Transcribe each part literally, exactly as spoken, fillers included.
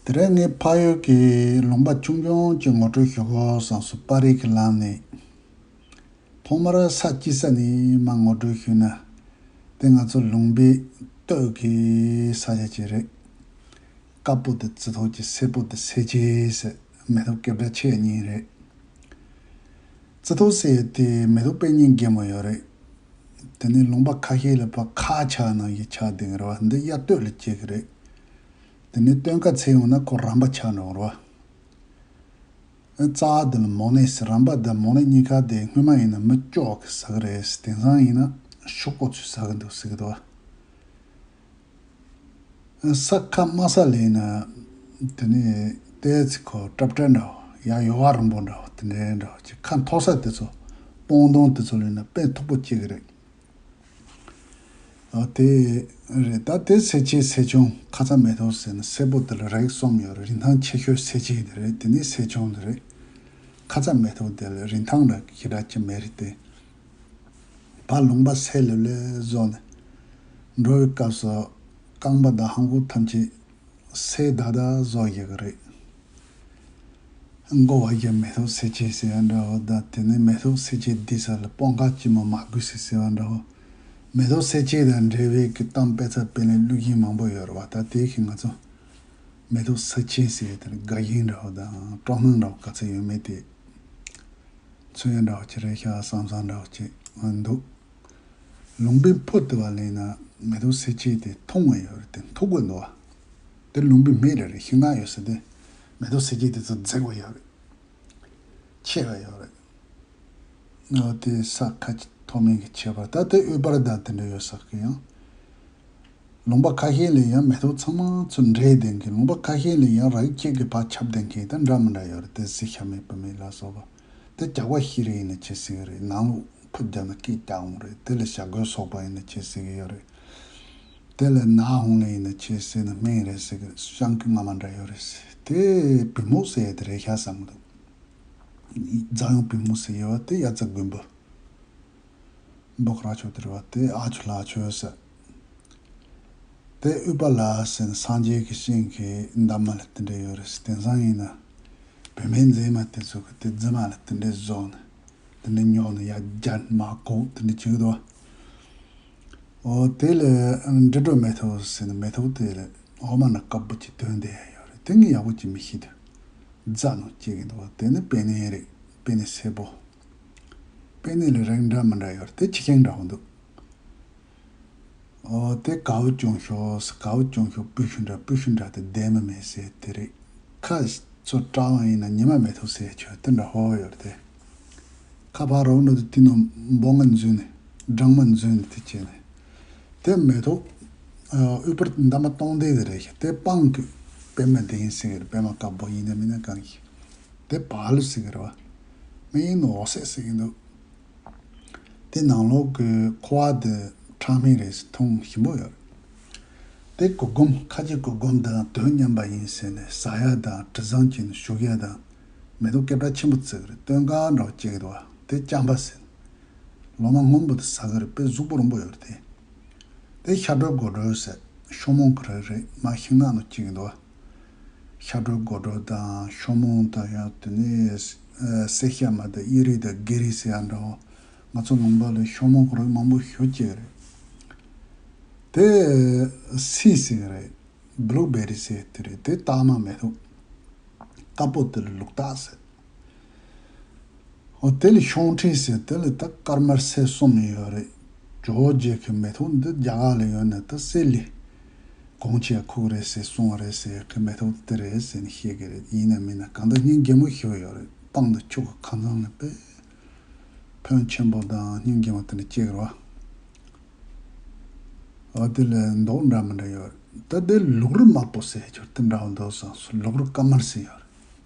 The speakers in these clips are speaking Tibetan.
དེ་རིང་ངས་ཕ་ཡུལ་གྱི་ལུང་པ་ཆུང་ཆུང་ཅིག་ངོ་སྤྲོད་ཞུ་དགོས་བསམ་སོང་། པར་རིས་ཀྱི་ལམ་ནས། ཐོག་མར་ས་སྐྱེས་ས་ནས་མར་ངོ་སྤྲོད་ཞུས་ན། དེ་ང་ཚོ་ལུང་པའི་སྟོད་ཀྱི་ས་ཆ་ཅིག་རེད། དཀར་པོ་དེ་རྩི་ཐོག་གི། སེར་པོ་དེ་སེར་ཆེན་ཟེར། མེ་ཏོག་སྐད་གྲགས་ཆེ་གཉིས་རེད། རྩི་ཐོག་ཟེར་ཡས་དེ་མེ་ཏོག་དཔེ་སྙིང་རྗེ་མོ་ཡོད་རེད། དེ་ནས་ལུང་པ་ཁ་ཤས་ལ་ཕར་ཁ་ཆག་ནང་བཞིན་ཆགས་བསྡད་ཀྱི་རེད་བ། འདི་གཡའ་སྟོད་ལ་སྐྱེ་གི་རེད། དེ་ནས་སྟོན་ཁ་ཚེས་ཡོང་ན་ཁོ་རམ་པ་ཆགས་འགྲོ་གི་རེད་བ། རྩ་བ་འདི་ལ་མོ་ནས་ཟེར། རམ་པ་དང་མོ་ནས་གཉིས་ཀ་དེ་སྔོན་མ་ཡིན་ན་མི་ཅོག་གིས་ཟ་གི་རེད་ཟེར། དེང་སང་ཡིན་ན་ཤོག་གུ་ཚོས་ཟ་གི་འདུག་ཟེར་གི་འདུག་བ། ས་ཁ་དམའ་ས་ལ་ཡིན་ན། དེ་ནས་ཏོག་ཙམ་ཁོ་ཀྲབ་ཀྲབ་འདྲ་བོ། ཡ་ཡོ་བ་རིང་པོ་འདྲ་བོ། དེ་འདྲའི་འདྲ་བོ་ཅིག། ཁ་མཐོ་ས་དེ་ཚོ། སྤང་ལྗོངས་དེ་ཚོ་ལ་ཡིན་ན་དཔེ་མཐུག་པོ་སྐྱེ་གི་རེད། ཨ། དེ་རེད། ད་དེ་སེར་ཆེན་སེར་ཆུང་། ཁ་ཚ་མེ་ཏོག་ཟེར་ན་སེར་པོ་དེ་ལ་རིགས་གསུམ་ཡོད་རེད། རིན་ཐང་ཆེ་ཤོས་སེར་ཆེན་དེ་རེད། དེ་ནས་སེར་ཆུང་དེ་རེད། ཁ་ཚ་མེ་ཏོག་དེ་ལ་རིན་ཐང་ར་ཞེ་དྲག་ཅིག་མེད་རེད་དེ། ཕར་ལུང་པ་སེར་ལེབ་ལེབ་བཟོ་ནས་འགྲོ་བའི་སྐབས་སུ་རྐང་པ་དང་ལྷམ་གོག་ཐམས་ཅད་སེར་དག་དག་བཟོ་ཡི་གི་རེད། མགོ་བ་ཡི་མེ་ཏོག་སེར་ཆེན་ཟེར་ཡ་འདྲ་བོ་དང་། དེ་ནས་མེ་ཏོག་སེར་ཆེན་འདི་ས་ལ་སྤང་ཁ་ལྕི་མོ་མ་དགོས་ཟེར་ཟེར་བ་འདྲ་བོ། མེ་ཏོག་སེར་ཆེན་དང་འབྲེལ་བའི་གི་གཏམ་དཔེ་ཚ་དཔེ་ལེན་གླུ་གཞས་མང་པོ་ཡོད་རེད་བ། ད་དེ་གི་ང་ཚོ་མེ་ཏོག་སེར་ཆེན་ཟེར་ཡ་དེ་ལ་དགའ་ཞེན་འདྲ་བོ་དང་སྤྲོ་སྣང་འདྲ་བོ་ག་ཚོད་ཡོད་མེད་དེ། ཚོད་ཡ་འདྲ་བོ་ཅིག་རེད་ཤག་བསམ་བསམ་འདྲ་བོ་ཅིག་འདུག། ལུང་པའི་ཕུ་དེ་བ་ལེན་ན་མེ་ཏོག་སེར་ཆེན་དེ་མཐོང་བ་ཡོད་རེད་དེ། མཐུག་པོ་འདུག་བ། དེ་ལུང་པའི་མི་རེ་རེ་ཤིང་ནགས་ཡོད་ས་དེ་མེ་ཏོག་སེར་ཆེན་དེ་ཚོ་འཛེག་པ་ཡོད་རེད། ཆེ་བ་ཡོད་རེད། ཨོ་དེ་ས་ཁ་ཅིག་མཐོ་དམན་གྱི་ཁྱད་པར། ད་དེ་དབུས་པར་དང་དེ་འདྲ་ཡོད་ས་གི་ཡང་། ལུང་པ་ཁ་ཤས་ལ་ཡང་མེ་ཏོག་ཚང་མ་ཚོ་འབྲས་ལྡན་གི། ལུང་པ་ཁ་ཤས་ལ་ཡང་ར་ཁྱེད་ཀྱི་ཕར་ཁྱབ་ལྡན་གི། ད་འདྲ་མི་འདྲ་ཡོད་རེད། དེ་སི་ཤ་མེད་པ་མེད་ལ་སོགས་པ། དེ་རྒྱགས་པ་ཤི་རེ་ཡིན་ན་ཅི་ཟེར་གི་རེད། ནང་ལོགས་ཕུ་བརྒྱབ་ན་སྐད་རྒྱག་འོང་རེད། དེ་ལ་བྱ་རྒོད་སོགས་པ་ཡིན་ན་ཅི་ཟེར་གི་ཡོད་རེད། དེ་ལ་ནག་ཧོང་ལ་ཡིན་ན་ཅི་ཟེར་ན་སྨན་རེད་ཟེར་གི། སྤྱང་ཀི་རྔ་མ་འདྲ་ཡོད་རེད་ཟེར། དེ་བུ་མོ་ཟེར་ཡ་དེ་རེད་ཤག་བསམ་གི་འདུག། རྫ་ཡོང་བུ་མོ་ཟེར་ཡོད་པ་དེ་གཡའ་རྩེ་དགོན་པ། འབོག་ར་ཆོས་དེ་རེད་བ། དེ་ཨ་ཆོས་ལ་ཆོས་ཟེར། དེ་དབུས་པ་ལ་ཟེར་ན་སངས་རྒྱས་ཀྱི་ཞིང་གི་འདབ་མ་ལ་དེ་འདྲ་ཡོད་རེད་ཟེར། དེང་སང་ཡིན་ན་བུད་མེད་མཛེས་མ་དེ་ཚོ་གི་དེ་རྫི་མ་ལ་དེ་འདྲ་བཟོ་ནས་དེ་འདྲ་ཉོ་ནས་ཡར་རྒྱ་མ་གོག་དེ་འདྲ་བྱེད་ཀྱི་འདུག་བ། འོ་དེ་ལ་འབྲི་སྒྲོ་མེ་ཏོག་ཟེར་ནས་མེ་ཏོག་དེ་ལ་འོ་མ་ན་དཀར་པོ་ཅིག་ཐོན་བསྡད་ཡ་ཡོད་རེད། དེ་ངས་ཡག་པོ་ཅིག་མི་ཤེས་དུས་རྫ་ནང་སྐྱེ་གི་འདུག་བ། དེ་ནི་པེ་ནེ་རེད། པེ་ནེ་སེར་པོ། པེ་ནེ་ལ་རིགས་འདྲ་མི་འདྲ་ཡོད་རེད། དེ་ཁྱི་ཁྱེང་འདྲ་བོ་འདུག། འོ་དེ་དགའ་བོ་ཅུང་ཤོས། དགའ་བོ་ཅུང་ཤོས་སྤུ་ཤུ་འདྲ། སྤུ་ཤུ་འདྲ་དེ་ལྡན་མི་མེད་ཟེར་དེ་རེད། ཁ་ཚོ་བཀྲ་བ་ཡིན་ན་ཉི་མ་མེ་ཏོག་ཟེར་ཆོས་དེ་འདྲ་ཧོ་ཡོད་རེད་དེ། ཁ་ཕར་རོགས་འགྲོ་དུས་དེ་ནང་སྦོ་ང་འཛུལ་ནས་སྦྲང་མ་འཛུལ་ནས་དེ་བྱས་ནས། དེ་མེ་ཏོག་ཨ་དབུས་པར་འདབ་མ་སྟོང་ལྡན་དེ་རེད་ཤག། དེ་སྤང་གི་པད་མ་དེ་ཡིན་ཟེར་གི་རེད། པད་མ་དཀར་པོ་ཡིན་ན་མིན་ན་གང་ཡིན། དེ་བ་ལུ་ཟེར་གི་རེད་བ། མི་ཡིན་ནོ་འོ་སེ་ཟེར་གི་འདུག། དེ་ནང་ལོགས་ཀྱི་ཁུ་བ་དེ་ཁྲག་སྨན་རེད་ཟེར། འཐུང་ཞིམ་པོ་ཡོད་རེད། དེ་གུར་གུམ། ཁ་ཆེ་གུར་གུམ་དང་དོན་མཉམ་པ་ཡིན་ཟེར་ནས་ཟ་ཡ་དང་དྲི་བཟང་བྱས་ནས་བཞུགས་ཡ་དང་། མེ་ཏོག་སྐད་གྲགས་ཆེན་པོ་བརྩི་གི་རེད། སྟོན་ཁ་འདྲ་བོ་སྐྱེ་གི་འདུག་བ། དེ་ལྕམ་པ་ཟེར། ལོ་མ་སྔོན་པོ་དེ་ཟ་གི་རེད། དཔེ་གཟུགས་པོ་རིང་པོ་ཡོད་རེད་དེ། དེ་ཤ་དྲོད་སྒོ་དྲོད་ཟེར། ཤོ་མོན་གྱི་རིགས་རེད། མར་ཤིང་ནགས་ནང་སྐྱེ་གི་འདུག་བ། ཤ་དྲོད་སྒོ་དྲོད་དང་ཤོ་མོན་དང་ཡང་དེ་ནས་ཨ་སེར་ཤ་མ་དང་གཡི་རིགས་དང་གི་རིགས་ཟེར་ཡ་འདྲ་བོ། ང་ཚོ་ལུང་པ་ལ་ཤོ་མོན་གྱི་རིགས་མང་པོ་ཞེ་པོ་སྐྱེ་གི་རེད། དེ་སི་ཟེར་གི་རེད། བླུ་བེ་རི་ཟེར་དེ་རེད། དེ་སྟག་མ་མེ་ཏོག། དཀར་པོ་དེ་ལ་ལུག་སྟག་ཟེར། འོ་དེ་ལ་ཤོང་ཁྲི་ཟེར། དེ་ལ་ད་དཀར་དམར་སེར་གསུམ་ཡོད་རེད། ཇོ་བོ་རྗེ་གི་མེ་ཏོག་འདི་རྒྱ་གར་ལ་ཡོད་ན་ད་གསེར་ལས་གོང་ཆེ་ཁུག་རེད་ཟེར། གསུང་རེད་ཟེར་གི་མེ་ཏོག་དེ་རེད་ཟེར་ནས་བཤད་གི་རེད། ཡིན་ན་མིན་ན་གང་ལྟར་སྙིང་རྗེ་མོ་ཞེ་པོ་ཡོད་རེད། སྤང་དང་ཆུ་གི་ཁ་མཚང་ལ་དཔེ་ཕོན་ཆེན་པོ་དང་སྙིང་རྗེ་མོ་དེ་འདྲ་སྐྱེ་གི་རེད་བ། འོ་དེ་ལ་མདོག་འདྲ་མི་འདྲ་ཡོད་རེད། ད་དེ་ལུག་རི་དམར་པོ་ཟེར་ཆོག་དེ་འདྲ་བོ་འདུག་བསམ་སོང་། ལུག་རི་དཀར་དམར་ཟེར་ཡོད་རེད།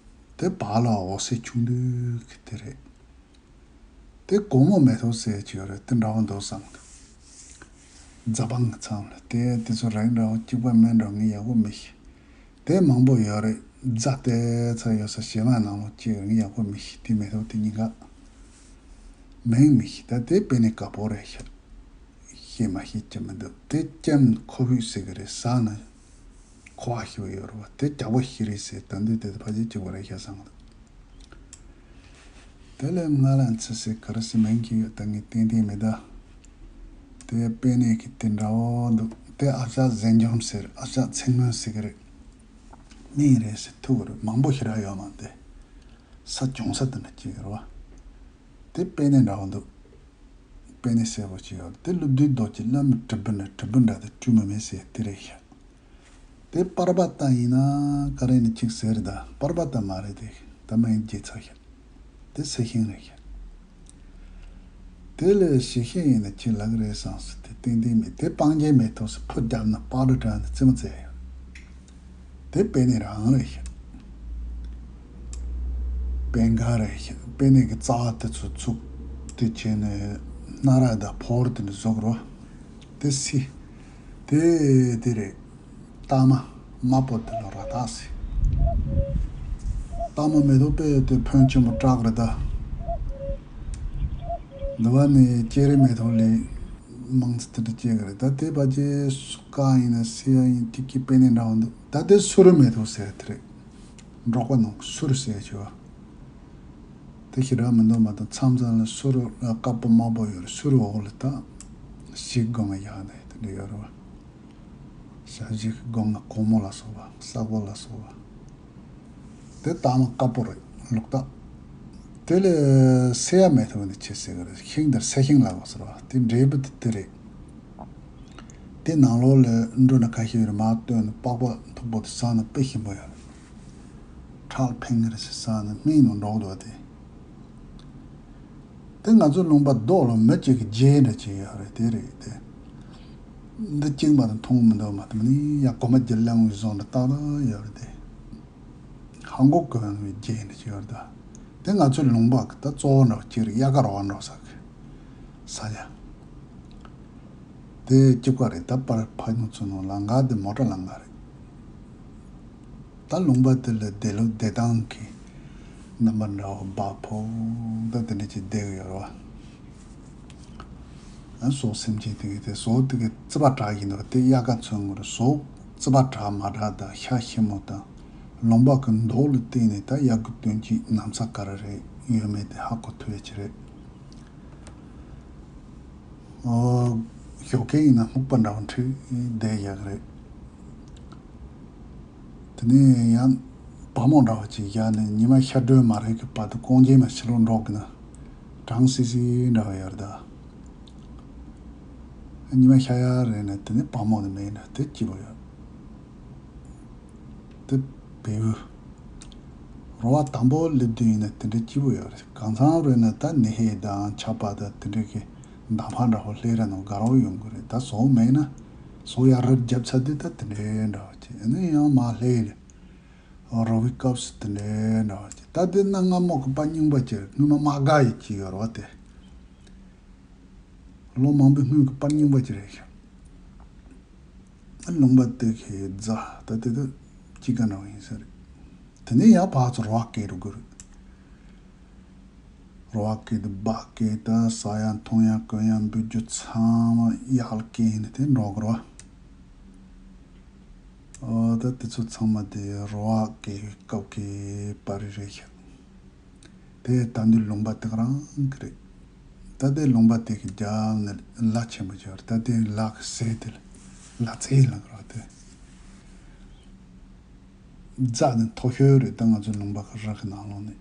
དེ་བག་ལ་འོ་སེ་ཆུང་དུས་ཀྱི་དེ་རེད། དེ་གོང་མོ་མེ་ཏོག་ཟེར་གྱི་ཡོད་རེད། དེ་འདྲ་བོ་འདུག་བསམ་འདུག། རྫ་སྤང་གི་མཚམས་ལ་དེ་དེ་ཚོ་རིགས་འདྲ་བོ་གཅིག་པ་མིན་འགྲོ་ངས་ཡག་པོ་མི་ཤེས། དེ་མང་པོ་ཡོད་རེད། རྫ་དེ་ཚོ་ཡོད་ས་བྱེ་མ་ནང་ལོགས་གཅིག་རེད། ངས་ཡག་པོ་མི་ཤེས། དེ་མེ་ཏོག་དེ་གཉིས་ཀ་མིང་མི་ཤེས། ད་དེ་དཔེ་ནི་དཀར་པོ་རེད་ཤག། ཤེས་མ་ཤེས་ཀྱི་མི་འདུག། དེ་ལྕམ་ཁོ་བོས་ཟེར་གི་རེད། ཟ་ན་ ཁོ་བ་ཞིག་ཡོད་རེད་བ། དེ་རྒྱག་པོ་ཞིག་རེད་ཟེར། ད་འདི་དེ་ཕལ་ཆེར་གཅིག་པ་རེད་ཤག་བསམ་གི་འདུག་དེ་ལས་ང་ལ་ཚིག་ཟེར་ག་རེ་ཟེར་མིང་གི་ཡོད་ད་ངས་ཏན་ཏན་མེད་ད། དེ་པེ་ནེ་གི་དེ་འདྲ་བོ་འདུག་དེ་ཨ་ཞག་གཟན་ལྗོངས་ཟེར། ཨ་ཞག་ཚིག་སྨོན་ཟེར་གི་རེད། མིང་རེད་ཟེར་ཐུག་གི་རེད། མང་པོ་ཞིག་རག་ཡོད་མ་དེ། ས་གྱོང་ས་དེ་འདྲ་གཅིག་ཡོད་རེད་བ། དེ་པེ་ནེ་འདྲ་བོ་འདུག་པེ་ནེ་གསལ་པོ་ཅིག་ཡོད་རེད། དེ་ཀླུ་བདུད་རྡོ་རྗེ་བླ་མའི་དྲིལ་བུ་ནི་དྲིལ་བུ་འདྲ་དེ་བཀྲུས་མི་མེད་ཟེར་དེ་རེད་ཤག་དེ་པར་པ་ཏ་ཡིན་ན་ག་རེ་ནི་གཅིག་ཟེར་ད། པར་པ་ཏ་མ་རེད་དེ། ད་མ་ཡིན་རྗེས་ཚར་ཤག་དེ་སེ་ཤིང་རེད་ཤག་དེ་ལས་ཞི་ཤིང་ཡིན་ན་ཅི་ལགས་རེད་བསམ་སོང་། དེ་ཏན་ཏན་མེད། དེ་སྤང་རྒྱན་མེ་ཏོག་སུ་ཕུ་བརྒྱབ་ན་པར་འདྲ་འདྲ་ནི་རྩེད་མོ་རྩེ་ཡོད། དེ་པེ་ནེ་རང་རེད་ཤག་པེ་འགའ་རེད་ཤག་པེ་ནེ་གི་རྩ་བ་དེ་ཚོ་ཚུགས་དེ་བྱས་ནས་སྣ་ར་དང་ཕོར་དེ་འདྲ་བཟོ་དགོས་རེད་བ། དེ་སི། དེ་དེ་རེད། སྟག་མ་དམར་པོ་དེ་ལ་ར་དྭགས་ཟེར། སྟག་མ་མེ་ཏོག་དཔེ་དེ་ཕོན་ཆེན་པོ་བཀྲག་རེད་ད། འདི་བ་ནི་ཀེ་རི་མེ་ཏོག་ལས་མང་ཙམ་དེ་འདྲ་སྐྱེ་གི་རེད་ད། དེ་བ་ཅེ་སུ་ཀ་ཡིན་ན་སི་ཡ་ཡིན་ཏི་ཀི་པེ་ནེ་འདྲ་བོ་འདུག་ད་དེ་སུ་རུ་མེ་ཏོག་ཟེར་དེ་རེད། འབྲོག་པ་ནང་སུ་རུ་ཟེར་ཆེ་བ། དེ་ཞེ་དྲག་མི་འདུག་མ་གཏོགས་མཚམས་མཚམས་ལ་སུ་རུ་དཀར་པོ་དམར་པོ་ཡོད་རེད། སུ་རུ་འོག་ལ་ད་ཞིག་སྒོ་ང་ཡག་ནས་དེ་འདྲ་ཡོད་རེད་བ། ཞག་ཞིག་སྒོ་ང་གོང་མོ་ལ་སོགས་པ་ས་གོ་ལ་སོགས་པ། དེ་སྟག་མ་དཀར་པོ་རེད་ལུག་སྟག་དེ་ལས་སེ་ཡ་མེ་ཏོག་ནི་ཆེ་ཟེར་གི་རེད། ཤིང་དེར་སེ་ཤིང་ལབ་དགོས་ཟེར་བ། དེ་འབྲས་བུ་དེ་དེ་རེད། དེ་ནང་ལོགས་ལ་འབྲུ་ནི་ཁ་ཤས་ཡོད་རེད། མར་བཏོན་ནས་པགས་པ་མཐུག་པོ་དེ་ཟ་ན་དཔེ་ཞིམ་པོ་ཡོད་རེད། ཁྲག་ཕན་གི་རེད་ཟེར་ཟ་ནས་སྨན་ནང་འགྲོ་གི་འདུག་བ་དེ། དེ་ང་ཚོ་ལུང་པ་རྡོ་ལ་མི་གཅིག་གི་རྗེས་འདྲ་བྱས་ཡོད་རེད། དེ་རེད་དེ། འདི་གཅིག་མ་གཏོགས་མཐོང་མི་འདུག་མ་གཏོགས་ནི་ཡ་གོ་མ་རྒྱལ་ལང་བའི་བཟོ་འདྲ་ཏག་ཏག་ཡོད་རེད་དེ། ཧང་གོ་གོན་བའི་རྗེས་འདྲ་བྱས་ཡོད་རེད་ད། དེ་ང་ཚོའི་ལུང་པ་གི་ད་གཙོ་བོ་འདྲ་བ་གཅིག་རེད། དབྱར་ཁ་རོ་བ་འདྲ་བ་ཟ་གི་ས་ཡ། དེ་གཅིག་པ་རེད། ད་པར་ཕ་ཉུང་ཚོ་ནང་ལམ་ཁ་དེ་མོ་ཊ་ལམ་ཁ་རེད། ད་ལུང་པ་དེ་ལ་བསྡད་ལུགས་བསྡད་སྟངས་ཀྱི་རྣམ་པ་འདྲ་བོ་བ་ཕོ་ད་དེ་འདྲ་ཅིག་བསྡད་ཀྱི་ཡོད་རེད་བ། ཨ་ཟོག་སེམས་ཅན་དེ་གི་དེ་ཟོག་དེ་གི་རྩི་བ་དྲག་ཡིན་ནོ་དེ་དབྱར་ཁ་ཚོན་ངོར་ཟོག་རྩི་བ་དྲག་མ་དྲག་དང་ཤ་ཞིམ་མོ་དང་ལུང་པ་གི་མདོག་ལ་བལྟས་ནས་ད་དབྱར་ཁ་སྟོན་དཔྱིད་ནམ་ཚ་ག་རེ་རེད་ཡོད་མེད་དེ་ཧ་གོ་ཐུབ་ཡ་ཅིག་རེད། ཨོ། ཞོགས་ཀས་ཡིན་ན་སྨུག་པ་འདྲ་བོ་འཁྲིགས་བསྡད་ཡག་རེད། དེ་ནས་ཡང་བ་མོ་འདྲ་བོ་ཅིག་བཞག་ནས་ཉི་མ་ཤར་གྲོལ་མ་རེད་གི་བར་དུ་ཀོང་ཇེ་མ་ཕྱི་ལོགས་འགྲོ་གི་ན་གྲང་སི་སི་འདྲ་བོ་ཡོད་རེད་ད། ཉི་མ་ཤར་ཡག་རེད་ན་དེ་ནས་བ་མོ་ནི་མེད་ན་དེ་སྐྱིད་པོ་ཡོད། དེ་བེའུ། རོ་བ་དང་པོ་སླེབས་དུས་ཡིན་ན་དེ་འདྲའི་སྐྱིད་པོ་ཡོད་རེད། གང་འཚམ་རེད་ན་ད་ནི་ཧེ་དང་ཆབ་པ་དང་དེ་འདྲའི་གི་མདའ་ཕག་འདྲ་བོ་སླེབས་ར་ནང་དགའ་རོགས་ཡོང་གི་རེད། ད་ཟོག་མེད་ན་ཟོག་ཡར་ར་རྒྱབ་ཚར་དུས་ད་དེ་འདྲའི་འདྲ་བོ་ཅིག་ཨ་ནི་ཡང་མ་སླེབས་རེད། རོ་བའི་སྐབས་སུ་དེ་འདྲའི་འདྲ་བོ་ཅིག་ད་དེ་གནའ་སྔ་མོ་གི་པར་རྙིང་པ་ཅིག་རེད། སྔོན་མ་དམག་སྒར་ཡི་ཅིག་ཡོད་རེད་བ་དེ། ལོ་མང་པོའི་སྔོན་གྱི་པར་རྙིང་པ་ཅིག་རེད་ཤག་ལུང་པ་དེ་གའི་རྫ་ད་དེ་དུ་ཅི་ག་འདྲ་བ་ཡིན་ས་རེད། དེ་ནས་ཡང་ཕར་ཚུར་རོ་བ་སྐྱེལ་འགྲོ་དགོས་རེད། རོ་བ་སྐྱེལ་དུ་སྦྲ་སྐྱེལ་ད་ཟ་ཡ་འཐུང་ཡ་གོན་ཡ་འབུལ་རྒྱུ་ཚང་མ་གཡག་ལ་སྐྱེལ་ནས་དེ་འགྲོ་དགོས་རེད་བ། ཨོ་ད་དེ་ཚོ་ཚང་མ་དེ་རོ་བ་སྐྱེལ་བའི་སྐབས་ཀྱི་པར་རིས་རེད་ཤག་དེ་ད་འདི་ལུང་པ་དེ་ག་རང་གི་རེད། ད་དེ་ལུང་པ་དེ་གི་རྒྱབ་ནས་ལ་ཆེན་པོ་ཅིག་ཡོད་རེད། ད་དེ་ལ་གི་ཟེ་དེ་ལ་ལ་རྩེ་ལ་གི་རོ་དེ་རྫ་ནི་མཐོ་ཤོས་རེད། ད་ང་ཚོ་ལུང་པ་གི་རི་གི་ནང་ལོགས་ནས་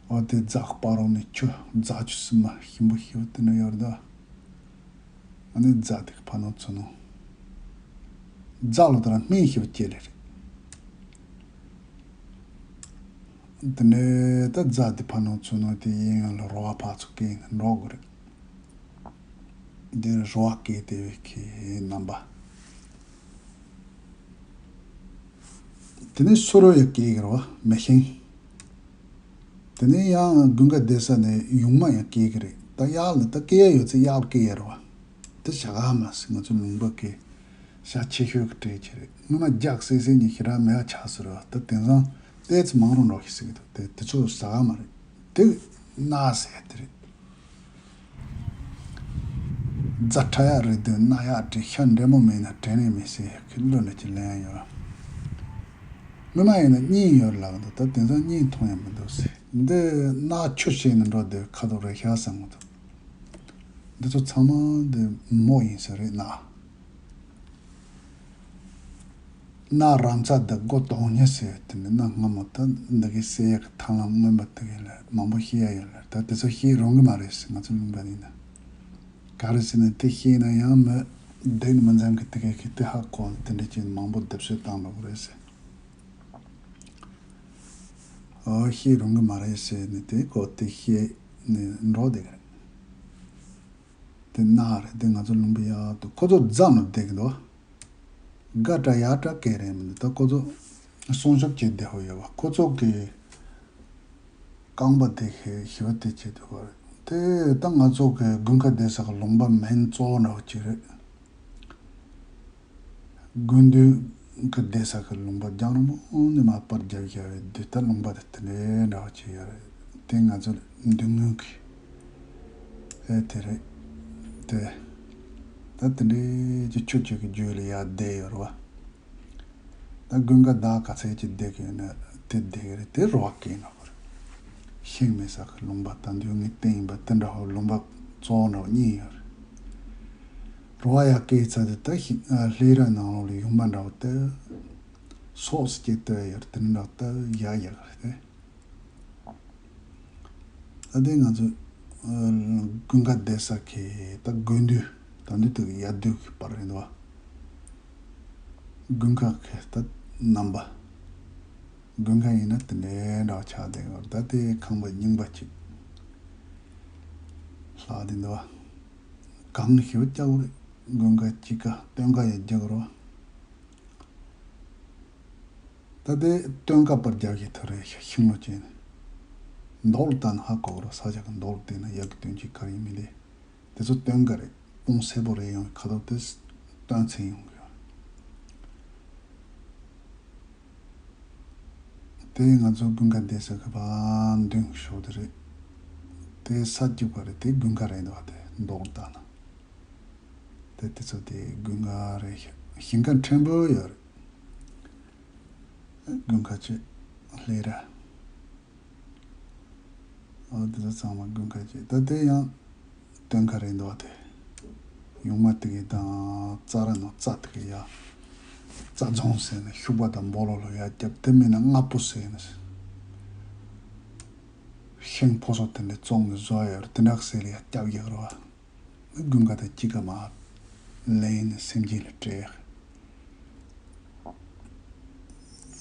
འོ་དེ་རྫ་གི་བར་རོ་ནས་ཆུ་རྫ་ཆུ་སིམ་མ་ཞིམ་པོ་ཞིམ་པོ་དེ་འདྲ་ཡོད་རེད་ད། ཨ་ནི་རྫ་དེ་གི་ཕ་ནོ་ཚུ་ནོ། རྫ་ལོ་དེ་ར་སྨན་ཞིབ་སྐྱེ་ལེ་རེད། དེ་ནས་ད་རྫ་དེ་ཕ་ནོ་ཚུ་ནོ་དེ་ཡིན་ཡང་ལ་རོ་བ་ཕ་ཚུ་སྐྱེ་ནི་འགྲོ་དགོས་རེད། འདིར་རོ་བ་སྐྱེ་དེ་བའི་ཁའི་རྣམ་པ། དེ་ནས་སུ་རོ་ཡ་སྐྱེ་གི་རོ་བ་མེ་ཤིང་། དེ་ནས་ཡང་དགུན་ཁ་བསྡད་ས་ནས་ཡུང་མ་ཡང་སྐྱེ་གི་རེད། ད་གཡག་ལ་ད་སྐྱེ་ཡ་ཡོད་ཚེ་གཡག་ལ་སྐྱེ་ཡ་རེད་བ། དེ་བྱ་ག་མ་ཟེར་ང་ཚོ་ལུང་པ་གི་ཤ་ཆེ་ཤོས་ཀྱི་གྲས་ཅིག་རེད། སྔོན་མ་རྒྱགས་སེ་སེ་ཉི་ཤི་ར་མེ་བ་ཆགས་ཟེར་བ་ད་དེང་སང་ཏོག་ཙམ་མང་རུ་འགྲོ་ཤི་ཟེར་གི་འདུག་དེ་དེ་ཚོ་ཟ་ག་མ་རེད། དེ་གནའ་ཟེར་དེ་རེད། རྫ་ཕྲ་ཡག་རེད་དུས་རྣག་ཡག་བྲིས། ཤ་འདྲེ་མོ་མིན་ན་དྲན་ནས་མི་ཤེས་ཁི་ལོ་འདྲ་ཅིག་ལེན་ཡོད། མི་མ་ཡིན་ན་གཉིད་ཡོད་ལབ་འདུག་ད་དེང་སང་གཉིད་མཐོང་ཡང་མི་འདུག་ཟེར། འདི་རྣག་ཆུ་བྱས་ནས་འགྲོ་དུས་ཁ་དོག་རེད་ཤག་བསམ་གི་འདུག་འདི་ཚོ་ཚང་མ་འདི་མོ་ཡིན་ས་རེད་ན། རྣག་རམ་ཚ་དང་སྒོ་དོང་ཉེ་ཟེར་ཡོད་དེ་ནི་རྣག་སྔ་མོ་ད་འདི་གའི་བསད་ཡག་གི་ཐབས་ལམ་མངོན་པ་དེ་གའི་ལ་མང་པོ་ཤེས་ཡ་ཡོད་ལ། ད་དེ་ཚོ་ཤེས་རུང་གི་མ་རེད་ཟེར། ང་ཚོ་ལུང་པ་ནི་ན་ག་རེ་ཟེར་ན་དེ་ཤེས་ན་ཡང་མི་བདེན་མི་འཛམ་གི་དེ་གའི་གི་དེ་ཧ་གོ་ནི་དེ་འདྲ་ཅན་མང་པོ་སྡེབ་གསོད་བཏང་འགྲོ་གི་རེད་ཟེར། ཨོ་ཤེས་རུང་གི་མ་རེད་ཟེར་ནི་དེ་གོ་དེ་ཤེས་ནི་འགྲོ་བསྡད་གི་རེད། དེ་རྣག་རེད་དེ་ང་ཚོ་ལུང་པ་ཡག་ཏུ་ཁོ་ཚོ་རྫ་ནང་བསྡད་གི་འདུག་ག་འདྲ་ཡག་འདྲ་སྐད་རེད་མི་འདུག་ད་ཁོ་ཚོ་སྲུང་སྐྱོབ་བྱེད་བསྡད་ཧོ་ཡོད་པ་ཁོ་ཚོ་གི་རྐང་པ་དེ་ཞི་བ་དེ་བྱེད་ཐུབ་པ་རེད། དེ་ད་ང་ཚོ་གི་དགུན་ཁ་བསྡད་ས་གི་ལུང་པ་མིན་གཙོ་བོ་འདྲ་བོ་ཅིག་རེད། དགུན་དུས་ཀྱི་བསྡད་ས་གི་ལུང་པ་རྒྱང་རིང་པོ་ནས་མར་པར་བརྒྱབ་བཞག་པའི་དུས་ད་ལུང་པ་དེ་དེ་འདྲའི་འདྲ་བ་ཅིག་ཡོད་རེད། དེ་ང་ཚོ་མདུན་ངོས་ཀྱི་ཨེ་དེ་རེད། དེ་ད་དེ་འདྲའི་ཅིག་ཆུ་ཆུ་གི་རྒྱུད་ལ་ཡར་བསྡད་ཡོད་རེད་བ། ད་དགུན་ཁ་ཟླ་ག་ཚད་ཅིག་བསྡད་ཀྱི་ཡོད་ན་དེ་བསྡད་ཀྱི་རེད། དེ་རུ་བ་སྐྱེས་ནོ་གི་རེད། ཤིང་མེད་ས་གི་ལུང་པ་ད་འདུལ་ངེས་བསྟན་ཡིན་པ་དེ་འདྲ་བོ་ལུང་པ་གཙོ་བོ་འདྲ་བོ་གཉིས་ཡོད་རེད། རུ་བ་ཡར་སྐྱེས་ཚར་དུས་ད་ཤི་ལྷས་ར་ནང་ལོགས་ལ་ཡུང་མ་འདྲ་བོ་དེ་སོགས་སུ་སྐྱེས་ཏེ་ཡོད་རེད། དེ་འདྲ་ད་ཡག་ཡག་རེད་དེ། ད་ལྟའི་ང་ཚོ་དགུན་ཁ་བསྡད་ས་ཁེ་ད་དགུན་དུས་ད་འདི་དུས་ཡར་དུས་ཀྱི་བར་རེད་འདུག་དགུན་ཁ་ཁེ་ད་ནམ་པ་དགུན་ཁ་ཡིན་ན་དེ་འདྲའི་འདྲ་བ་ཆགས་བསྡད་ཡོད་རེད། ད་ལྟའི་ཁང་པ་རྙིང་པ་ཅིག་ལྷག་བསྡད་འདུག་གངས་ཞེ་པོ་སྐྱ་བོ་རེད། དགུན་ཁ་དཔྱིད་ཀ་སྟོན་ཁ་ཡང་རྒྱག་རོགས། ད་ལྟའི་སྟོན་ཁ་པར་རྒྱབ་ཀྱི་ཐོ་རེ་ཤིང་ལོ་ཅན། མདོག་ལ་ལྟ་ན་ཧ་གོ་གི་རོ། ས་ཆ་གི་མདོག་ལ་བལྟས་ན་ཡག་གི་དོན་གཅིག་ག་རེ་ཡིན་མིན་དེ། དེ་ཚོ་སྟོན་ཁ་རེད། དཔུང་སེར་པོ་རེ་ཡོང་བའི་ཁ་དོག་དེ་སྟོན་ཚེ་ཡོང་གི་ཡོད། དེ་ང་ཚོ་དགུན་ཁ་བསྡད་ས་གི་བར་མདུན་ཕྱོགས་དེ་རེད། དེ་ས་སྐྱིད་པ་རེད། དེ་དགུན་ཁ་རེད་འདུག་བ། དེ་མདོག་ལ་ལྟ་ན། དེ་དེ་ཚོ་དེ་དགུན་ཁ་རེད། ཞིང་ཁ་ཕྲན་བུ་ཡོད་རེད། དགུན་ཁ་ཅིག་ལྷས་ར། ཨོ་དེ་ཚོ་ཚང་མ་དགུན་ཁ་ཅིག་ད་དེ་ཡང་སྟོན་ཁ་རེད་འདུག་བ། དེ་ཡུང་མ་དེ་གི་དང་རྩྭ་ར་ནང་རྩྭ་དེ་གི་ཡ། རྩྭ་རྫོང་ཟེར་ནས་ཤུག་པ་དང་སྦོ་ལོག་ལོག་ཡ་རྒྱབ། དེ་མིན་ན་རྔ་བོ་ཟེར་ནས་ཤིང་ཕོ་སོ་དེ་འདྲ་བཙོང་ནས་བཟོ་ཡ་ཡོད་རེད། དེ་འདྲ་ཟེར་ལ་ཡ་རྒྱབ་ཡག་རེད་བ། དགུན་ཁ་དང་དཔྱིད་ཀ་མར་ལེན་ནས་སེམས་ཅན་ལ་སྤྲད།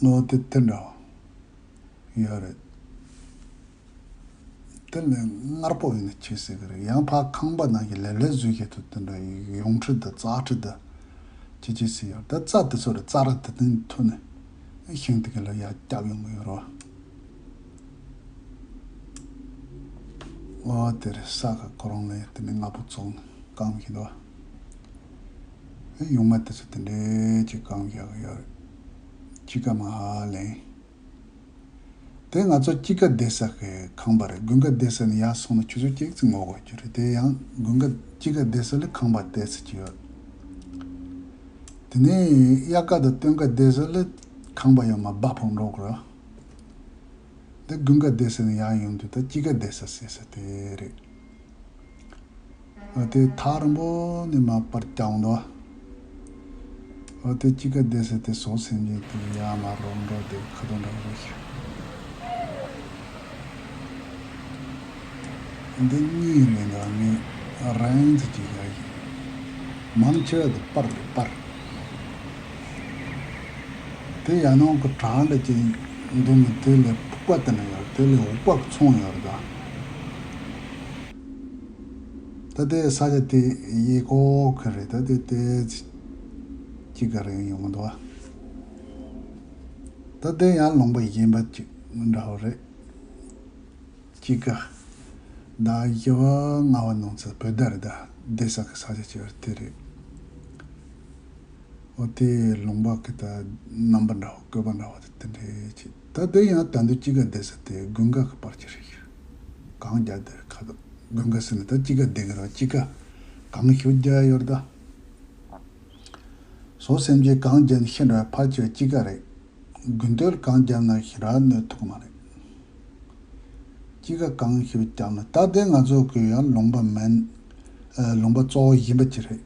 ལོ་དེ་དེ་འདྲ་བ་ཡོད་རེད། དེ་ལས་མངར་པོ་ཡིན་ན་ཆེ་ཟེར་གི་རེད། ཡང་ཕར་ཁང་པ་ནང་གི་ལེབ་ལེབ་བཟོས་བྱེད་དུ་དེ་འདྲ་ཡོང་ཁྲི་དང་རྩྭ་ཁྲི་དང་ཅི་ཅི་ཟེར་ཡོད་རེད། ད་རྩྭ་དེ་ཚོ་རེད། རྩྭ་ར་དེ་དེ་འཐུ་ནས་ཤིང་དེ་ག་ལ་ཡར་རྒྱབ་ཡོང་གི་ཡོད་རེད་བ། ཨོ་དེ་རེད། ས་ག་ཁོ་རང་ལ་ཡ་དེ་ནས་རྔ་བོ་བཙོང་ནས་བཀང་བཞིན་འདུག་བ། ཡུང་མ་དེ་ཚོ་དེ་འདྲའི་ཅིག་བཀང་བཞག་གི་ཡོད་རེད། དཔྱིད་ཀ་མར་ཧ་ལེན། དེ་ང་ཚོ་དཔྱིད་ཀ་བསྡད་ས་གི་ཁང་པ་རེད། དགུན་ཁ་བསྡད་ས་ནས་ཡར་སོང་ན་ཆུ་ཚོད་གཅིག་ཙམ་འགོར་དགོས་ཀྱི་རེད། དེ་ཡང་དགུན་ཁ་དཔྱིད་ཀ་བསྡད་ས་ལ་ཁང་པ་བསྡད་ས་ཅིག་ཡོད། དེ་ནས་དབྱར་ཁ་དང་སྟོན་ཁ་བསྡད་ས་ལ་ཁང་པ་ཡང་མར་སྦག་ཕོག་འགྲོ་གི་རེད། འདི་དགུན་ཁ་བསྡད་ས་ནས་ཡར་ཡོང་དུས་ད་དཔྱིད་ཀ་བསྡད་ས་ཟེར་ས་དེ་རེད། འོ་དེ་ཐག་རིང་པོ་ནས་མར་པར་རྒྱག་འདུག་འོ་དེ་དཔྱིད་ཀ་བསྡད་ས་དེ་སོགས་སེམས་ཅན་དེ་ཡར་མར་རོགས་འགྲོ་དེ་ཁ་དོག་འདྲ་བོ་ཞིག་འདི་གཉིས་རེད་འདུག་ངས་རིང་ཙམ་ཅིག་བཞག་ཡིན། མང་ཆེ་བ་དེ་པར་རེད་པར། དེ་ཡང་ནང་གི་གྲང་འདྲ་ཅིག་འདུག་མི་དེ་ལས་ཕུག་པ་དེ་འདྲ་ཡོད་རེད། དེ་ལས་འུག་པ་གི་ཚོང་ཡོད་རེད་ད། ད་དེ་ས་ཆ་དེ་གཡས་སྐོར་གི་རེད། ད་དེ་དེ་ཅིག་ག་རེ་ཡོང་གི་འདུག་ད་དེ་ཡང་ལུང་པ་གཞན་པ་ཅིག་འདྲ་བོ་རེད། དཔྱིད་ཀ་ཟླ་བཞི་པ་ལྔ་པ་ནང་ཚོད་བོད་ཟླ་རེད་ད། བསྡད་ས་གི་ས་ཆ་ཅིག་ཡོད་རེད། དེ་རེད། འོ་དེ་ལུང་པ་གི་ད་རྣམ་པ་འདྲ་བོ་བཀོད་པ་འདྲ་བོ་དེ་དེ་འདྲའི་ཅིག་ད་དེ་ཡང་ད་དུང་དཔྱིད་ཀ་བསྡད་ས་དེ་དགུན་ཁ་གི་བར་གྱི་རེད། གངས་རྒྱག་དེ་རེད་ཁ་དོག་དགུན་ཁ་ཟེར་ན་ད་དཔྱིད་ཀ་བསྡད་གི་རེད། དཔྱིད་ཀ་ གང་ཞིག་རྒྱ་ཡོད་ད། བཟོ་སེམས་ཅན་གང་བརྒྱབ་ན་ཤི་འགྲོ་བའི་ཕར་ཆེར་ཅི་ག་རེད། དགུན་སྟོད་གང་བརྒྱབ་ན་ཤི་ར་གནོད་ཐུབ་ཀྱི་མ་རེད། ཅི་ག་གང་ཞིག་བརྒྱབ་ན་ད་དེ་ང་ཚོ་གི་ཡང་ལུང་པ་མིན། ཨ། ལུང་པ་གཙོ་བོ་ཡིན་པ་ཅི་རེད།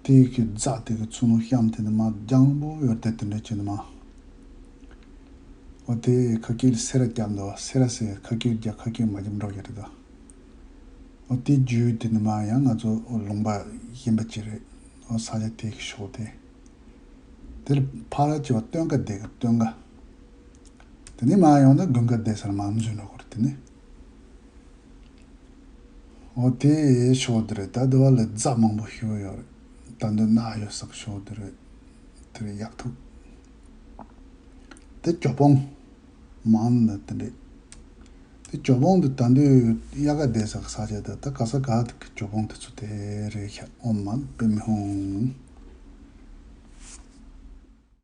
དེ་གི་རྫ་དེ་གི་ཚུར་ནུ་གཤམ་དེ་ནི་མ་རྒྱང་པོ་ཡོད་དེ་དེ་འདྲ་ཅི་ནི་མ། འོ་དེ་ཁ་སྐད་ལ་སེ་ར་བརྒྱབ་འདུག་སེ་ར་ཟེར་ཁ་སྐད་རྒྱག་ཁ་སྐད་མ་རྒྱབ་འགྲོ་ཡོད་རེད་ད། འོ་དེ་རྒྱུད་དེ་ནི་མ་ཡང་ང་ཚོ་ལུང་པ་ཡིན་པ་ཅི་རེད། འོ་ས་ཆ་དེ་གི་ཕྱོགས་དེ། དེར་ཕ་ར་ཅི་བ་སྟོན་ཀ་དེ་གི་སྟོན་ཀ་དེ་ནི་མ་ཡོང་ན་དགུན་ཀ་དེ་སར་མ་འཛུལ་འགྲོ་གི་རེད་དེ་ནི། འོ་དེ་ཕྱོགས་དེ་རེད། ད་དེ་བ་ལ་རྫ་མང་པོ་ཞིག་ཡོད་རེད། ད་འདི་ན་ཡོད་ས་གི་ཕྱོགས་དེ་རེད། དེ་རེད་ཡག་ཐུག་དེ་ཇོ་བོང་མང་ནི་དེ་འདྲས། དེ་ཇོ་བོང་དེ་ད་འདི་དབྱར་ཁ་བསྡད་ས་གི་ས་ཆ་དེ་ད་ག་ས་ག་དེ་གི་ཇོ་བོང་དེ་ཚོ་དེ་རེད་ཤག་ཨོཾ་མ་ཎི་པདྨེ་ཧཱུྃ།